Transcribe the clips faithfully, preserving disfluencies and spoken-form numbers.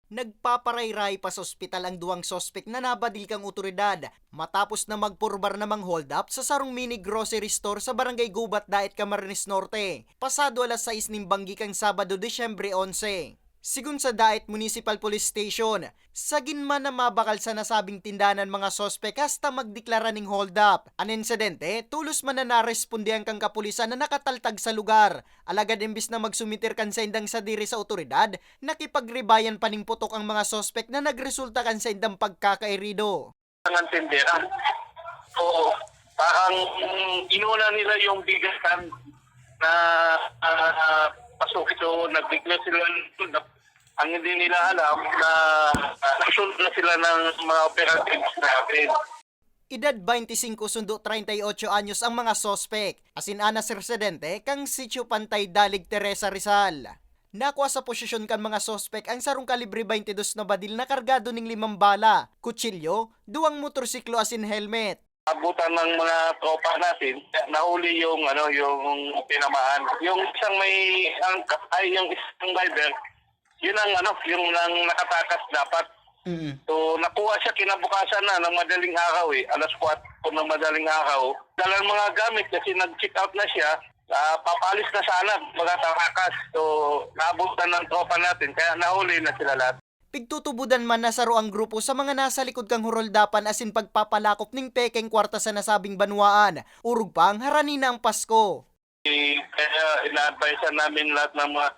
Nagpaparayray pa sa ospital ang duwang suspek na nabadil kan otoridad matapos na magpurbar na mang-hold up sa sarong mini grocery store sa Barangay Gubat, Daet, Camarines Norte, pasado alas sais nin banggi kan Sabado, Disyembre onse. Sigon sa Daet Municipal Police Station, sagin man na mabakal sa nasabing tindahan an mga suspek hasta magdeklara ning hold up. An insidente, tolos man na narespondihan kan kapulisan na nakataltag sa lugar. Alagad imbis na magsumiter kan saindang sadiri sa otoridad, nakipagribayan pa nin putok ang mga suspek na nagresulta kan saindang pagkakairido. Ang tindera. Oo. Parang inuna nila yung bigasan na, ah, pasok ito, nag-declare sila. Ang hindi nila alam na, ah, nasunod na sila ng mga operatives natin. Edad baynte singko sundo treinta y ocho anyos ang mga suspek, asin anas residente kan Sitio Pantay, Dalig, Teresa, Rizal. Nakua sa posesyon kan mga suspek ang sarong kalibre baynte dos na badil na kargado ning limang bala, kutsilyo, duwang motorsiklo asin helmet. Abutan ng mga tropa natin, nahuli yung, ano, yung tinamaan. Yung isang may angkas, ay, yung isang driver, yun ang, ano, yung nang nakatakas dapat. Mm. So, nakuha siya kinabukasan na ng madaling araw eh, alas kwatro ng madaling araw. Dalang mga gamit kasi nag-check out na siya, ah, papalis na sana, mga tatakas. So, naabutan ng tropa natin, kaya nahuli na sila lahat. Pigtutubodan man na saro ang grupo sa mga nasa likod kan horoldapan asin pagpapalakop ning pekeng kwarta sa nasabing banwaan, orog pang harani na ang Pasko. Kaya ina-advise namin lahat ng mga,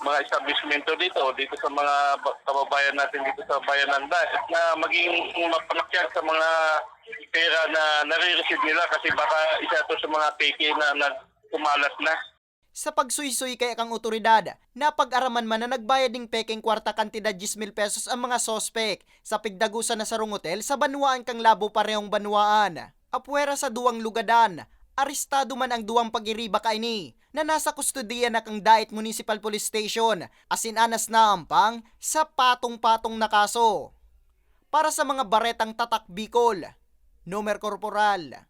mga establishmento dito, dito sa mga ba-, kababayan natin dito sa Bayan ng Daet, na maging mapanakyag sa mga pera na nare-receive nila kasi baka isa to sa mga peke na nagkumalat na. Sa pagsuysuy kaya kan otoridad, napag-araman man na nagbayad nin pekeng kwarta kantidad dyes mil pesos ang mga suspek sa pigdagusan na sarong hotel sa banwaan kan Labo, parehong banwaan. Apwera sa duwang lugadan, arestado man ang duwang pag-iriba kaini na nasa kustodiya na kan Daet Municipal Police Station asin anas naampang sa patong-patong na kaso. Para sa mga baretang Tatak Bicol, Nomer Corporal.